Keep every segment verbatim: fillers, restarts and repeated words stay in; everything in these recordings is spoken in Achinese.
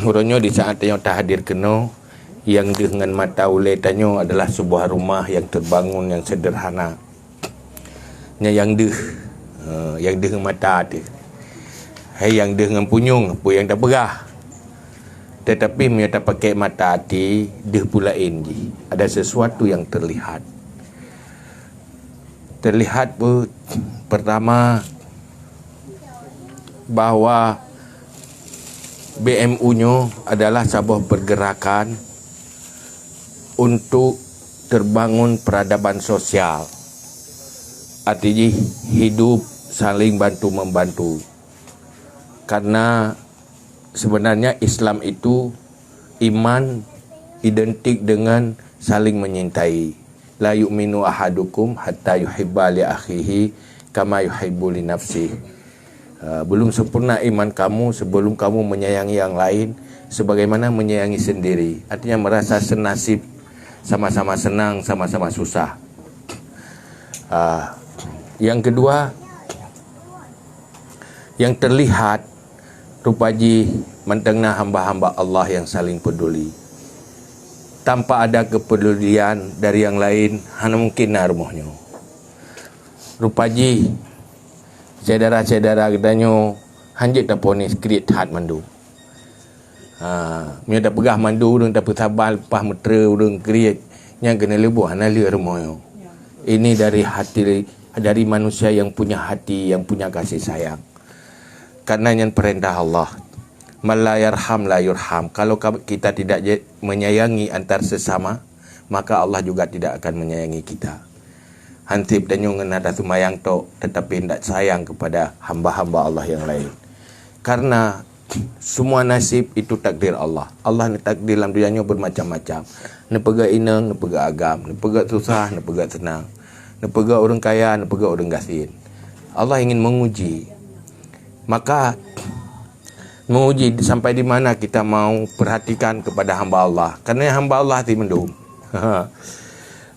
Uroe nyoe di saat tanyoe tahadir keunoe, nyang deuh ngon mata ulée tanyoe adalah sebuah rumah yang terbangun yang sederhana. Nyan nyang deuh, eh, nyang deuh ngon mata teuh. Hai nyang deuh ngon punyueng, peue nyang tapeugah. Tetapi meunyoe tapakai mata até, deuh peue laén jih. Ada sesuatu yang terlihat. Terlihat peue? Pertama, bahwa B M U nyoe adalah saboh pergerakan untuk terbangun peradaban sosial. Arti jih hidup saling bantu membantu. Karena sebenarnya Islam itu, iman identik dengan saling menyintai. "La yu'minu ahadukum hatta yuhibba li akhihi kama yuhibbu li nafsih." Uh, belum sempurna iman kamu sebelum kamu menyayangi yang lain sebagaimana menyayangi sendiri. Artinya merasa senasib, sama-sama senang, sama-sama susah. Uh, yang kedua, yang terlihat rupa jih mantong na hamba-hamba Allah yang saling peduli. Tanpa ada kepedulian dari yang lain, hana mungkin na rumoh nyoe. Rupa jih syedara-syedara geutanyoe hanjeuet taponis kriet that mandum. Ha, meunyoe tapeugah mandum ureuëng tapeusabah leupah meutre ureuëng kriet, nyang keuneuk leuboh hana lheueh rumoh nyoe. Ini dari hati, dari manusia yang punya hati, yang punya kasih sayang. Karena nyan perintah Allah. "Man la yarham la yurham." Kalau ka-, kita tidak je-, menyayangi antar sesama, maka Allah juga tidak akan menyayangi kita. Hansip tanyoe ngon ata seumayang tok, tetapi hendak sayang kepada hamba-hamba Allah yang lain. Karena semua nasib itu takdir Allah. Allah neutakdir lam dunia nyoe bermacam-macam. Neupeugah inong, neupeugah agam, neupeugah susah, neupeugah senang. Neupeugah ureuëng kaya, neupeugah ureuëng gasien. Allah ingin menguji. Maka, menguji sampai di mana kita mau perhatikan kepada hamba Allah. Karena hamba Allah hati mendung.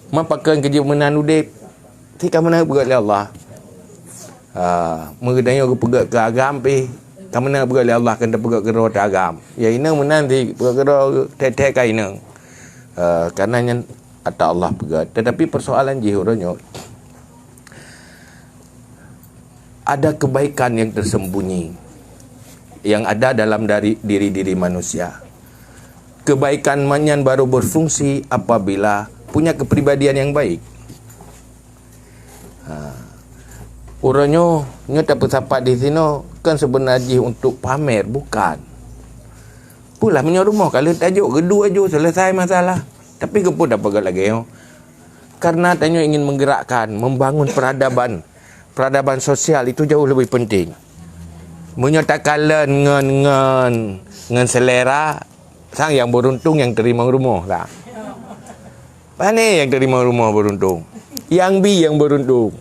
Ma pakon keu jih meunan udeb, si ka meunan peugah lé Allah. Ha, meugeutanyoe geupeugah keu agam pih, ka meunan peugah lé Allah keu peugah keu droe teuagam. Ya inong meunan si peugah keu droe tét-tét ka inong. Ha, karena nyan ata Allah peugah. Tetapi persoalan jih uroe nyoe, ada kebaikan yang tersembunyi yang ada dalam dari diri-diri manusia. Kebaikan nyan baru berfungsi apabila punya kepribadian yang baik. Ha. Uroe nyoe, nyoe tapeusapat di sinoe kan sebenar jih untuk pamer, bukan. Pulah meunyoe rumoh ka lheueh tajok, geudu aju selesai masalah. Tapi keupeue tapeugah lagée nyoe? Karena tanyoe ingin menggerakkan, membangun peradaban. Peradaban sosial itu jauh lebih penting. Meunyoe takalon ngon, ngon, ngon selera, sang yang beruntung yang teurimong rumoh lah. Pane yang teurimong rumoh beruntung? Yang bi yang beruntung.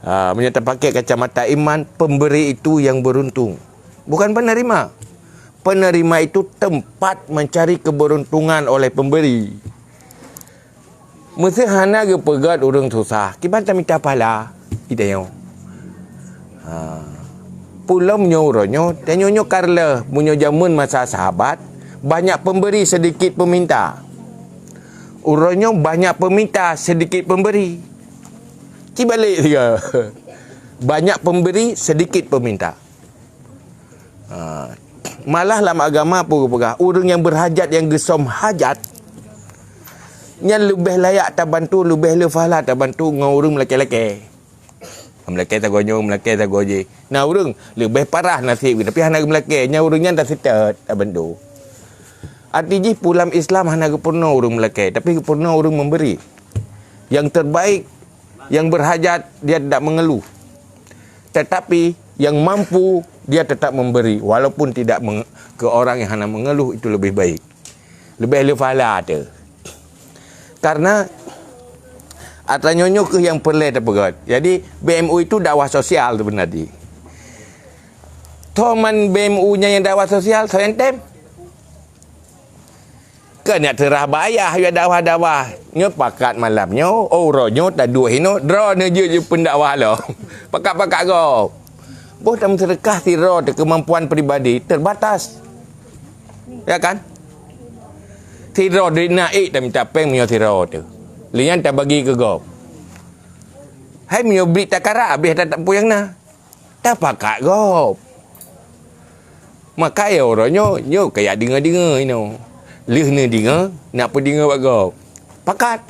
Ha, meunyoe tapakai kacamata iman, pemberi itu yang beruntung. Bukan penerima. Penerima itu tempat mencari keberuntungan oleh pemberi. Meusé hana geupeugét ureuëng susah, kiban tamita pahala? Geutanyoe. Ha. Peulom nyoe uroe nyoe, tanyoe nyoe ka reuloh, meunyoe jameun masa sahabat, banyak pemberi sedikit peminta. Uroe nyoe banyak peminta, sedikit pemberi. Ci balek siga. Banyak pemberi, sedikit peminta. Ha, malah lam agama peue geupeugah, ureuëng nyang beurhajat nyang geusöm hajat, nyan leubeh layak tabantu, leubeh le pahala tabantu ngon ureuëng meulakée-lakée. Meulakée sagoe nyoe, meulakée sagoe jih. Na ureuëng leubeh parah naseb geuh, tapi hana geumeulakée, nyan ureuëng nyan taseutôt tabantu. Arti jih pulam Islam hana geupeurunoe ureuëng meulakée, tapi geupeurunoe ureuëng memberi. Yang terbaik, yang berhajat, dia tidak mengeluh. Tetapi yang mampu, dia tetap memberi, walaupun tidak menge-, ke orang yang hana mengeluh itu lebih baik. Leubeh le pahala teuh. Karena atra nyoe nyoe keuh nyang peureulée tapeugét. Jadi, B M U itu dakwah sosial sebenarnya. Toh man B M U nyan nyang dakwah sosial, soe nyang tem? Kan nyak teurah bak ayah, ya dakwah-dakwah. Nyoe pakat malam nyoe, oh, uroe nyoe taduek hinoe, droeneuh jeuet jeuet peundakwah lom. Pakat-pakat gob. Boh tameuseudeukah sidroe teuh keumampuan pribadi terbatas. Ya kan? Sidroe deh na ék tamita péng meunyoe sidroe teuh. Lé nyan tabagi keu gob. Hai meunyoe bit takarak, habéh that peue nyang na. Tapakat gob. Maka ya uroe nyoe, nyoe kajak deungoe-deungoe inoe. Lheueh neudeungoe, nak peudeungoe bak gob. Pakat.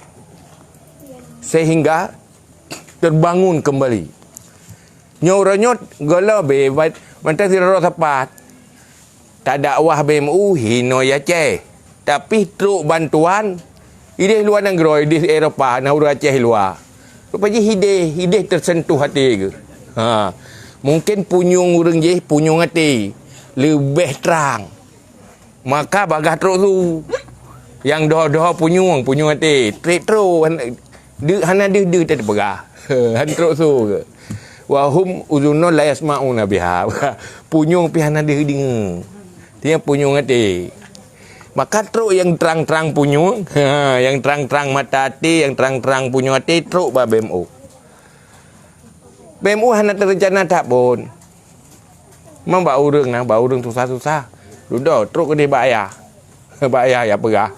Sehingga terbangun kembali. Nyoe uroe nyoe gohlom beh, mantong sidroe sapat. Tadakwah B M U hinoe Aceh. Tapi trok bantuan ideh luwa nanggroe, ideh Eropa, na ureuëng Aceh luwa. Rupa jih ideh, ideh tersentuh até geuh. Ha. Mungkin punyueng ureuëng jih, punyueng até. Leubeh trang. Maka bagaih trok su. Nyang doh-doh punyueng, punyueng até. Trek trok. Deuk hana deuh-deuh teupeugah. Han trok su ke. Wa hum uzunun la yasma'una biha. Punyueng pih hana deuh deungoe. Dia punyueng até. Maka trok nyang trang-trang punyueng, ha, nyang trang-trang mata até, nyang trang-trang punyueng até, trok bak B M U. B M U hana teurencana that pun. Memang bak ureuëng nah, bak ureuëng susah-susah. Dudoe, trok keudeh bak ayah. Bak ayah ya peugah.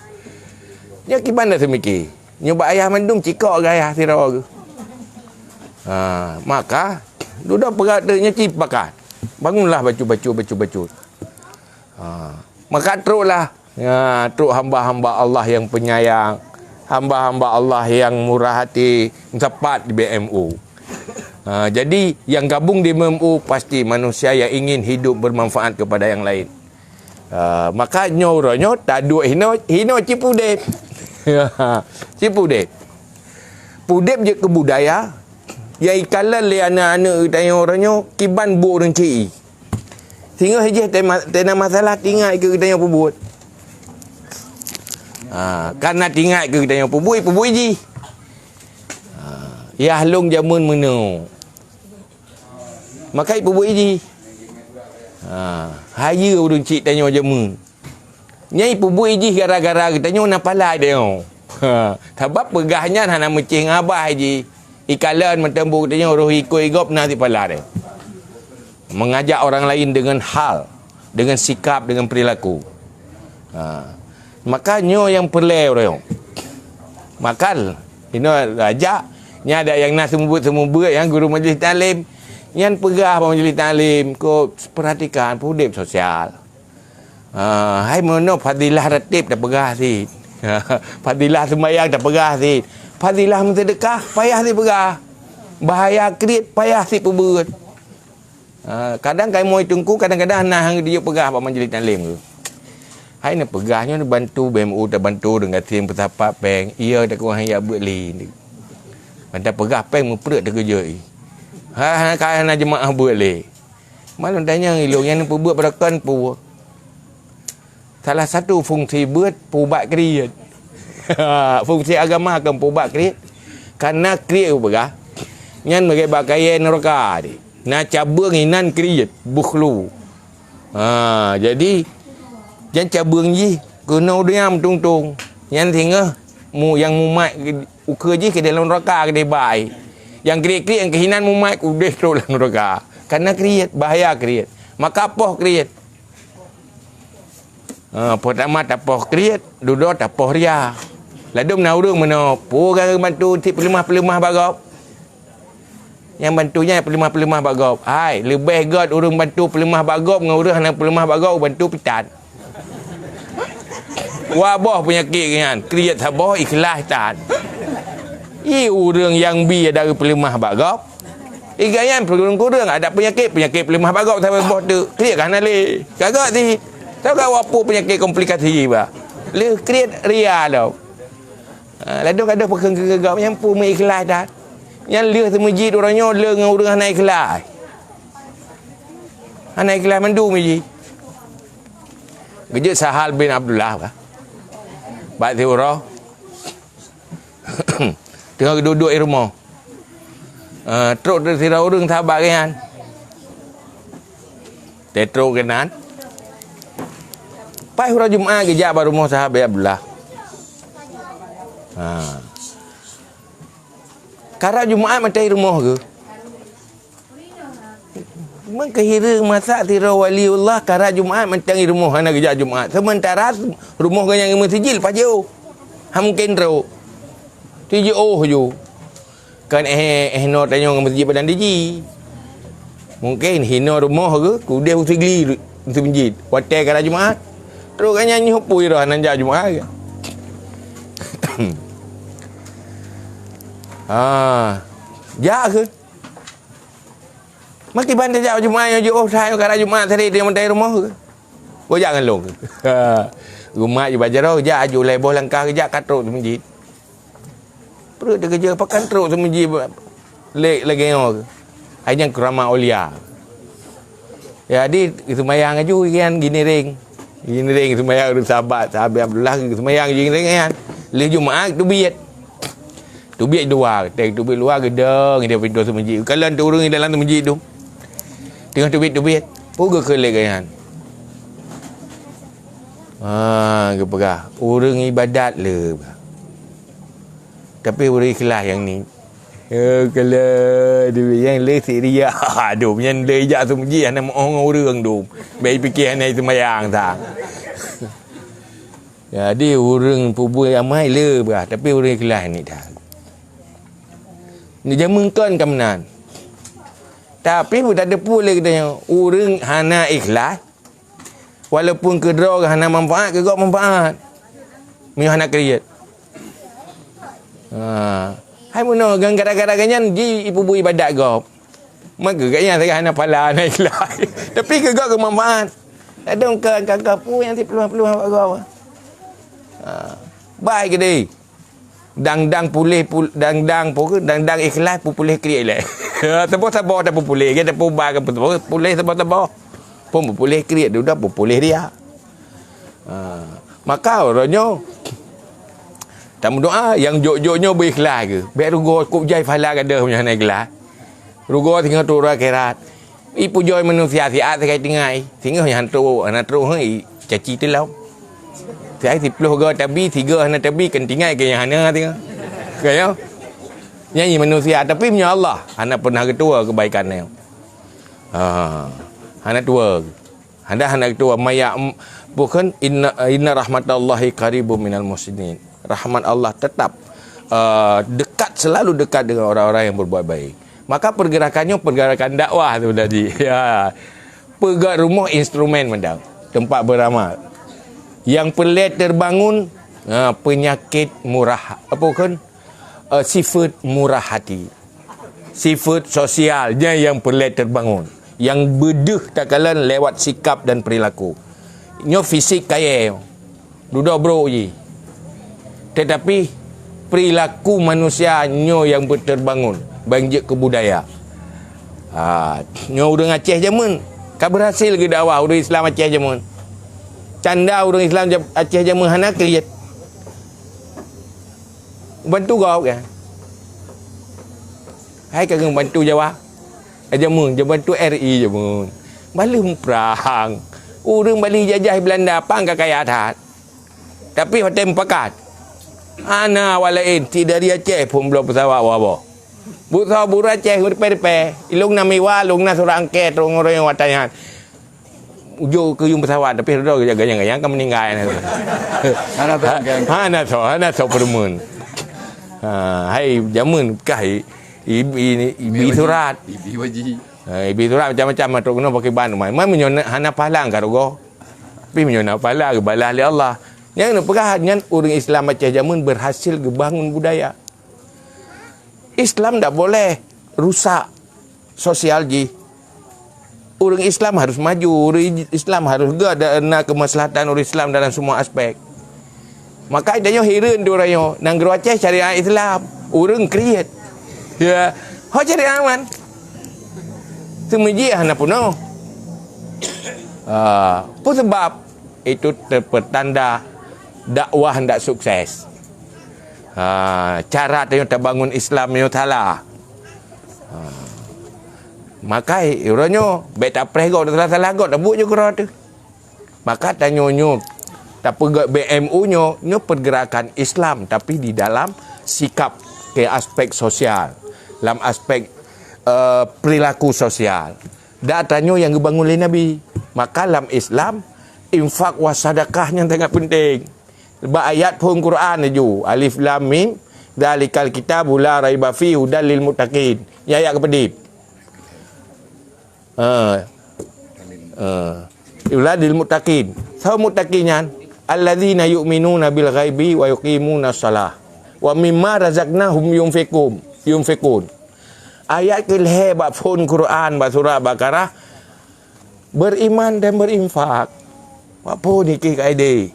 Nyoe kiban dah seumiki. Nyoe bak ayah mandum cikok gaya sidroe geuh. Ha, maka, dudoe peugah tu nyoe cit pakat. Bangunlah bacut-bacut, bacut-bacut. Ha, maka troklah. Ya, trok hamba-hamba Allah yang penyayang, hamba-hamba Allah yang murah hati, meusapat di B M U. Ha, jadi, yang gabung di B M U pasti manusia yang ingin hidup bermanfaat kepada yang lain. Ha, maka nyoe uroe nyoe taduek hinoe, hinoe cipudeb. Cipudeb. Pudeb jeuet keu budaya, nyang ikalon lé aneuk-aneuk geutanyoe uroe nyoe kiban buet ureuëng ci. Singoh jih tema-, tena masalah tingat keu geutanyoe peubuet. Ha, karena tingat keu geutanyoe peubuet, peubuet jih. Ha, yah lôn jameun meunoe. Maka ipeubuet jih. Ha, hayeue ureuëng cit tanyoe jameun. Nyan ipeubuet jih gara-gara geutanyoe na pala tanyoe. Ha, sabab peugah nyan hana meucéh ngon abah jih. Ikalon meuteumbu tanyoe roh ikot gob na sipala deh. Mengajak orang lain dengan hal, dengan sikap, dengan perilaku. Ha. Maka nyoe nyang peureulée uroe nyoe. Maka inoe raja, nyan ada nyang na seumeubeuet-seumeubeuet nyang guru majlis taklim. Nyan peugah bak majlis taklim, ko perhatikan pudeb sosial. Ha, hai meunoe fadilah ratib tapeugah cit. Fadilah seumayang tapeugah cit. Fadilah meuseudeukah payah cit peugah. Bahaya kriet payah cit peubuet. Ha, kadang kamoe teungku kadang-kadang na hang dijok peugah bak majlis taklim tu. Hai neupeugah nyoe neubantu B M U tabantu deungon gasien peusapat péng. Iya takuah hana beuet lé. Mantong peugah péng meupreuet teukeujot. Ha, hana ka hana jeumaah beuet lé. Malum tanyong ilong nyang neupeubuet beureukan peue? Salah satu fungsi beuet peuubat kriet. Fungsi agama kon peuubat kriet. Karena kriet peugah nyan meugét bak kayée nuraka deh. Na cabeueng inan kriet, bukhlu. Ha, jadi nyan cabeueng jih keunoe dunia meutungtung. Nyan singoh mu, nyang mumat ukeue jih keudeh lam nuraka keudeh bai. Nyang kriet-kriet nyang keuhinan mumat udeh trok lam nuraka. Karena kriet, bahaya kriet. Maka poh kriet. Ha, pertama tapoh kriet, dudoe tapoh ria. Ladom na ureuëng meunoe, peue gara bantu cit peuleumah-peuleumah bak gob. Nyang bantu nyan peuleumah-peuleumah bak gob. Hai, leubeh gét ureuëng bantu peuleumah bak gob ngon ureuëng hana peuleumah bak gob bantu pitan. Dua boh peunyakét nyan, kriet saboh, ikhlas tan. I ureuëng nyang bi dari peuleumah bak gob. Iga nyan peureulee-kureueng, ada peunyakét, peunyakét peuleumah bak gob saboh boh teuk. Kriet ka hana lé. Ka gét cit. Saboh ka wapuk peunyakét komplikasi bah. Lheueh kriet ria lom. Ha, ladom gadoh peukheun keu geugauk nyan peue meuikhlas that. Nyan lheueh seumeujid uroe nyoe le ngon ureuëng hana ikhlas. Hana ikhlas mandum jih. Geujeuet Sahal bin Abdullah bah. Bak siuroe. Teungoh geuduek-duek i rumoh. Eh, trok sidroe ureuëng sahabat geuh nyan. Teutrok keunan. Paih uroe Jumat geujak bak rumoh sahabat Abdullah. Ha. Karab Jumat mantong i rumoh geuh. Keuhireuen masak sidroe waliullah karab Jumat mantong i rumoh hana geujak Jumat. Sementara rumoh geuh nyang i meuseujid leupah jiôh. Hana mungken trok. Sijiôh ju. Kan eh, eh noe tanyoe ngon meuseujid Padang Diji. Mungken hinoe rumoh geuh keudeh u Sigli meuseujid. Watèe karab Jumat. Trok geuh nyan nyoe peue roh hana jak Jumat. Ha. Jak keuh. Makiban tajak Jumat nyoe jiôh that nyoe karab Jumat tadi di meutai rumoh keuh. Geuh jak ngon lôn. Rumat jiba jaroe jak aju lhèe boh langkah geujak ka trok meuseujid. Pruet teukeujot pakan trok meuseujid lé lagèe nyoe keuh. Hai nyang keuramat aulia. Jadi seumayang aju nyan giniréng. Giniréng seumayang ureueng sahabat, sahabat Abdullah seumayang giniréng nyan. Lheuh Jumat teubiet. Teubiet luwa, teubiet luwa geudong di pintoe seumeujid. Kalon teu ureueng di dalam seumeujid tu. Teungoh teubiet-teubiet, peue geukheun lé gobnyan? Ha, geupeugah, ureueng ibadat le. Tapi ureueng ikhlas nyang ni. Eh, kala nyang le siriah. Aduh, nyan le jak seumeujid hana meu'oh ngon ureueng tu. Bèk pike hana seumayang sa. Jadi ureueng peubuet amai le bah, tapi ureueng ikhlas ni dah. Ni jameun kon ka meunan. Tapi buta depu lé geutanyoe, ureueng hana ikhlas, walaupun keudroe hana manfaat, keu gob manfaat. Meunyoe hana kriet. Ha. Hai meunoe, gara-gara nyan ji ipeubuet ibadat gob. Maka gobnyan sagai hana pahala, hana ikhlas. Tapi keu gob keu manfaat. Kadang ka ka ka peue nyang sipluh-pluh bak gob. Ha. Bai keudeh. Dang-dang puléh pul-, dang-dang peue ke? Dang-dang ikhlas peupuléh kriet lé. Saboh-saboh dah peupuléh, ke dah peuba ke peupuléh saboh-saboh. Pun peupuléh kriet, dudoe peupuléh riya. Ha. Maka uroe nyoe tameudoa nyang jok-jok nyoe beuikhlas keuh. Bèk rugoe kok jai pahala gadoh meunyoe hana ikhlas. Rugoe singoh trok akhirat. Ipujoe manusia siat sagai tinggai. Singoh nyan trok, hana trok, hei, caci teulom. Siat siploh goe tabi, sigoe hana tabi, kan tinggai keu nyang hana singoh. Ka nyoe? Nyan manusia, tapi meunyoe Allah hana pernah geutuwo keubaikan nyoe. Ha, hana tuwo. Hana, hana geutuwo maya, em, bukan, inna, inna rahmatallahi qaribum minal muhsinin. Rahmat Allah tetap, eh, dekat, selalu dekat dengan orang-orang yang berbuat baik. Maka pergerakan nyoe pergerakan dakwah tu tadi. Ya. Peugöt rumoh instrumen mantong, teumpat beuramal. Nyang peureulèe teubangun, ha, peunyakét murah, apa kan? Eh, sifeuet murah hati. Sifeuet sosial nyan nyang peureulèe teubangun. Nyang beudeuh takalon lewat sikap dan perilaku. Nyoe fisik kayèe. Dudoe brok jih. Tetapi, perilaku manusia nyoe nyang beuteubangun, ban jeuet keu budaya. Ha, nyoe ureueng Aceh jameun ka berhasil geudakwah ureueng Islam Aceh jameun. Canda ureueng Islam ja-, Aceh jameun hana kriet. Bantu gob kan. Hai ka geubantu Jawa. Jameun, jameun tu R I jameun. Baleue muprang. Ureueng Bali jajah Belanda, pang ka kaya that. Tapi watèe mupakat. Hana awak laén, si dari Aceh phôn bloe peusawat waboh. Busoe buru Aceh, ripèe-ripèe. Ilong na meuwah, long na surat angkèe, trok ngon royong watèe nyan. Ujok keu yum peusawat, tapi roda gajang-gajang ka meuninggai na. Hana soe, hana soe, hana soe peureumeun. Ha, hai jameun kah i, i, i, i, ibi surat. Ibi waji. Ha, ibi surat macam-macam, trok keunoe pakiban umai. Mai meunyoe na, hana pahala ka rugoe. Tapi meunyoe na pahala, geubalah lé Allah. Nyang neupeugah nyan ureueng Islam Aceh jameun berhasil geubangun budaya. Islam ndak boleh rusak sosial jih. Ureueng Islam harus maju, ureueng Islam harus geuh da-, na keumaslahatan ureueng Islam dalam semua aspek. Maka tanyoe hireuen droe nyoe, nanggroe Aceh syariat Islam, ureueng kriet. Ya, ho syariat man. Seumeujih hana peunoh. Ah, peue sabab? Itu terpetanda dakwah ndak sukses. Ha, cara tanyoe tabangun Islam nyoe salah. Ha. Makai uroe nyoe bèk tapreh gob, salah-salah gob, tabuet ju keudroe teuh. Maka tanyoe nyoe tapeugöt B M U nyoe, nyoe pergerakan Islam tapi di dalam sikap ke aspek sosial, lam aspek, eh, perilaku sosial. Data nyoe nyang geubangun lé Nabi. Maka lam Islam, infak wa sadakah nyan sangat penting. Bak ayat phon Quran laju, "Alif Lam Mim, dzalikal kitabu la raiba fihi, hudal lil muttaqin." Nyan ayat keupeuet. Ha. Ha. Hudal lil muttaqin. Soe muttaqin nyan? "Alladzina yu'minuna bil ghaibi wa yuqimunas shalah wa mimma razaqnahum yunfiqun." Yunfiqun. Ayat keu lhèe bak phon Quran, bak surat Baqarah, beriman dan berinfak. Walaupun ikih ka ideh.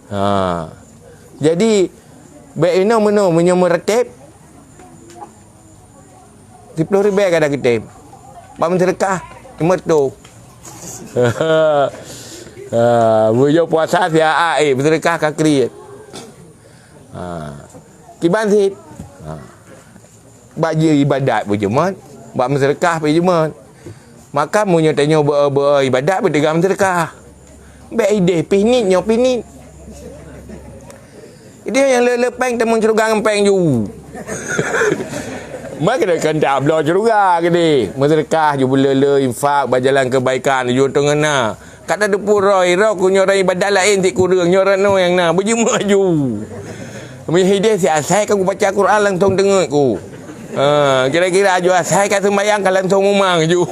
Ha. Jadi, bèk inoe meunoe meunyoe meureuteb, siploh ribèe kada geutem. Bak meuseudeukah, lima reutôh. Ha, meunyoe puasa siat, eh, meuseudeukah ka kriet. Ha. Kiban cit. Ha. Bak ibadat pih jeuet, bak meuseudeukah pih jeuet. Maka meunyoe tanyoe beu-, beu-, ibadat, beuteuga meuseudeukah. Bèk ideh pih niet, nyoe pih niet. Ideh nyang le-le pèng tamong syeuruga ngon pèng ju. Maka kan tabloe syeuruga keudeh. Meuseudeukah ju, beuleu-leu infak, bak jalan keubaikan, ju teungeuna. Ka tateupeue droe, droe ku nyoe ureueng ibadat laén cit kureueng, nyoe ureueng nyoe nyang na, beujeumeuk aju. Meunyoe hideh siat asai ka kubaca Quran langsong teungeut ku. Ha, kira-kira aju asai ka seumbahyang ka langsong mumang aju.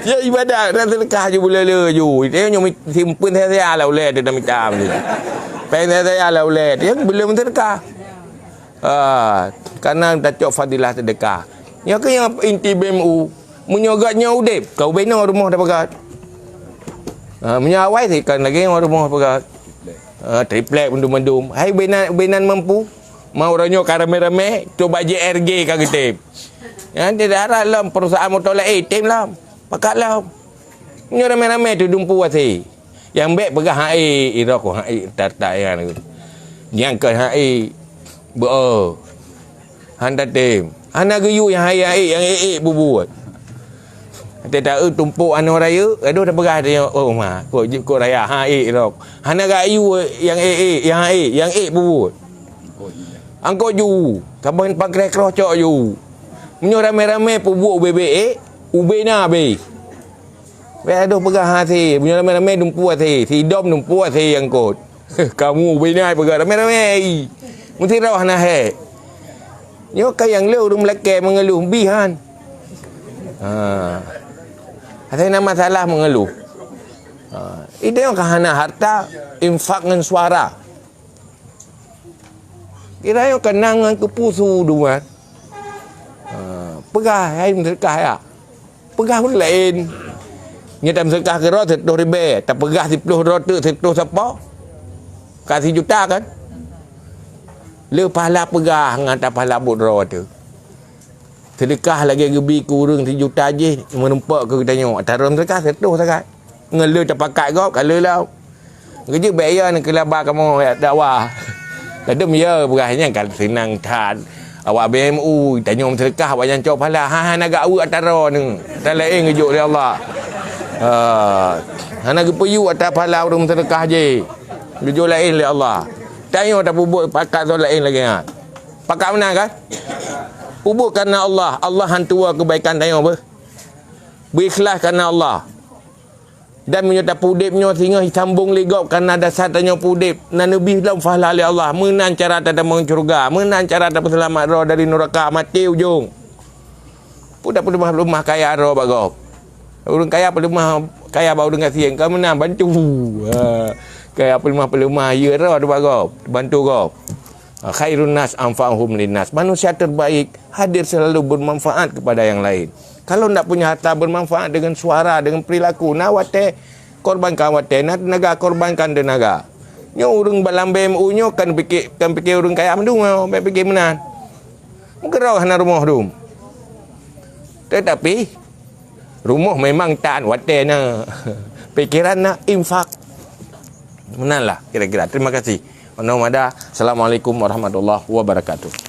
Ya ibadat, dah seudeukah aju beuleu-leu aju. Dia nyoe mi-, simpeun saya-saya lah ulèe dia dah mita. Pèng saya-saya lah ulèe. Dia belum seudeukah. Ah, karena tacok fadilah seudeukah. Nyoe keuh nyang inti B M U. Meunyoe gata nyoe udeb, ka ubé na rumoh tapeugah. Ah, meunyoe awai sih kan lagèe nyoe rumoh tapeugah. Ah, triplek mandum-mandum. Hai ubé nan, ubé nan mampu. Mau uroe nyoe ka ramé-ramé, coba J R G ka geutem. Nyan di darat lom perusahaan motor laén tem lom. Pakat lom. Meunyoe ramé-ramé tu dumpu asé. Nyang bèk peugah hana ék, iroh ku hana ék, tak-tak nyan. Nyang keu hana ék, beu-, oh. Hana tem. Hana geuyue nyang hana ék, nyang ék-ék bubuet. Até taeu tumpok aneuk raya, adoh tapeugah dia, "Oh ma, kok jeuet kok raya, hana ék iroh." Hana geuyue nyang ék-ék, nyang hana ék, nyang ék bubuet. Angkot ju, saban pankres kroh cok ju. Meunyoe ramé-ramé peubuet ubé-bé ék, ubé na abéh. Bèk adoh peugah hase, meunyoe ramé-ramé dumpu hase, sidom dumpu hase angkot. Kamu ubé na peugah ramé-ramé. Meusiroh na hék. Nyoe ka nyang le ureueng meulakèe meungeuluh bih han. Ha. Hase na masalah meungeuluh. Ha. Idéh ka hana harta, infak ngon suara. Kira nyoe keunangan keu pusu dua. Ha, peugah hai meuseudeukah ya. Peugah ureueng laén. Nyoe tameuseudeukah keudroe siratoh ribèe, tapeugah siploh droe teuk siratoh sapo. Ka sijuta kan? Le pahala peugah ngon ata pahala buet droe teuk. Seudeukah lagèe geubi keu ureueng sijuta jih meurumpok keu geutanyoe. Ata droe meuseudeukah siratoh sagai. Ngon le tapakat gob ka le lom. Geujeuet bèk ya neukeulaba kamoe dakwah. Ladôm ya peugah nyan ka seunang that. Awak B M U tanyoe meuseudeukah awak nyan cok pahala. Ha, hana gak aweuek ata droe nyoe. Ata laén geujok lé Allah. Ha. Hana geupeuyue ata pahala ureueng meuseudeukah jih. Geujok laén lé Allah. Tanyoe tapeubuet pakat soe laén lagèe nyan. Pakat meunan kan? Peubuet kareuna Allah. Allah han tuwoe keubaikan tanyoe beuh. Beuikhlas kareuna Allah. Dan meunyoe tapeudeb nyoe singoh jisambong lé gob kareuna dasar tanyoe peudeb, na neubri lom pahala lé Allah. Meunan cara tatamong syeuruga, meunan cara tapeuseulamat droe dari nuraka maté ujong. Peue tapeuleumah-leumah kaya droe bak gob? Ureueng kaya peuleumah kaya bak ureueng gasien, ka meunan bantu. Ha. Kaya peuleumah-peuleumah, ya droe bak gob, bantu gob. Khairun nas anfa'uhum linnas. Manusia terbaik hadir selalu bermanfaat kepada yang lain. Kalau ndak punya harta bermanfaat dengan suara, dengan perilaku, na watèe korbankan watèe, na tenaga korbankan tenaga. Nyoe ureueng balam B M U nyoe kan pikir, kan pikir ureueng kaya mandum, bèk pikir meunan. Meukeurok hana rumoh dum. Tetapi rumoh memang tan watèe na. Pikiran na infak. Meunan lah kira-kira. Terima kasih. Assalamualaikum warahmatullahi wabarakatuh.